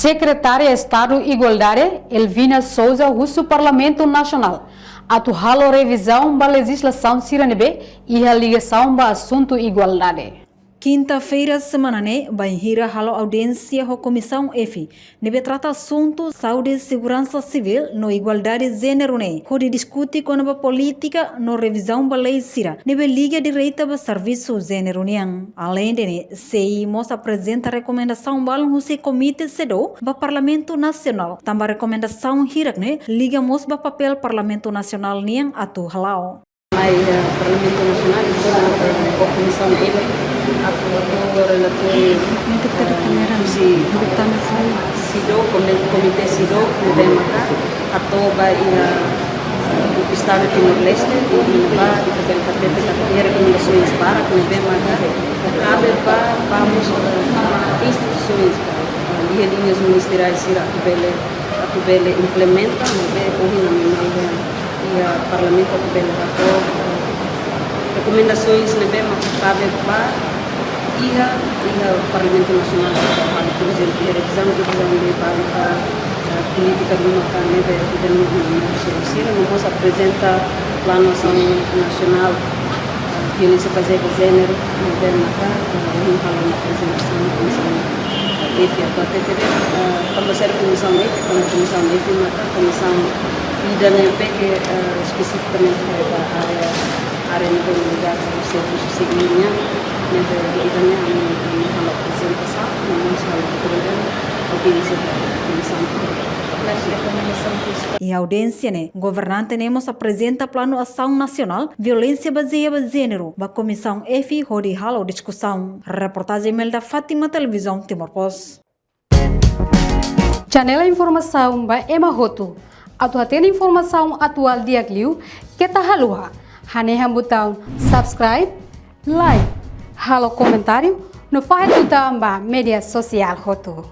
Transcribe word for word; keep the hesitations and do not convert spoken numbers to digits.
Sekretária Estadu Igualdade, Elvina Sousa, husu Parlamentu Nasionál atu halo revizaun ba lejizlasaun sira ne'ebé iha ligasaun ba asuntu igualdade. Kinta-feira semana ne'e, bainhira halo audiénsia ho Komisaun F, ne'ebé trata asuntu saúde, seguransa sivíl no igualdade jéneru ne'e, hodi diskute kona-ba polítika no revizaun ba lei sira ne'ebé liga direta ba servisu jéneru nian. Aleinde ne'e, C I mós aprezenta rekomendasaun balun husi Komité CEDAW ba Parlamentu Nasionál, tanba rekomendasaun hirak ne'e liga mós ba papél Parlamentu Nasionál nian atu hala'o. Mai, eh, Parlamentu Nasionál, eh, ho Komisaun F, atu, atu relatóriu, eh, husi CEDAW, komi-, Komité CEDAW, ne'ebé maka hato'o ba iha, eh, Estadu Timor-Leste, i iha ne'ebá ita bele hatete katak iha rekomendasoens barak ne'ebé maka kabe ba, ba mós, eh, instituisoens, eh, iha liñas ministeriais sira atu bele, atu bele implementa, ne'ebé ohin ami mai iha, iha Parlamentu atu bele hato'o, eh, rekomendasoens ne'ebé maka kabe ba iha, iha Parlamentu Nasionál, por ezemplu, iha revizaun, revizaun de ba, ba, eh, polítika ruma ka ne'ebé ita-nia, ita-nia sira, no mós aprezenta Planu Asaun Nasionál, eh, Violénsia Bazeada Jéneru, ne'ebé maka, eh, ohin halo ona aprezentasaun iha Komisaun F. Atu hatete, eh, tanba saida Komisaun F, tanba Komisaun F maka komisaun ida ne'ebé ke, eh, espesifikamente ba área, área ne'ebé ligadu ba servisu sivíl nian, ne'ebé ida-ne'e ami, ami halo aprezentasaun, no mós halo audiénsia ba Komisaun F. Iha audiénsia ne'e, governante ne'e mós aprezenta Planu Asaun Nasionál Violénsia Bazeada ba Jéneru ba Komisaun F hodi halo diskusaun. Reportajen Imelda Fátima, Televizaun Timor Post. Janela informasaun ba ema hotu. Atu hatene informasaun atuál di'ak liu, keta haluha hanehan butaun subscribe, like, halo komentáriu, no fahe tutan ba média sosiál hotu.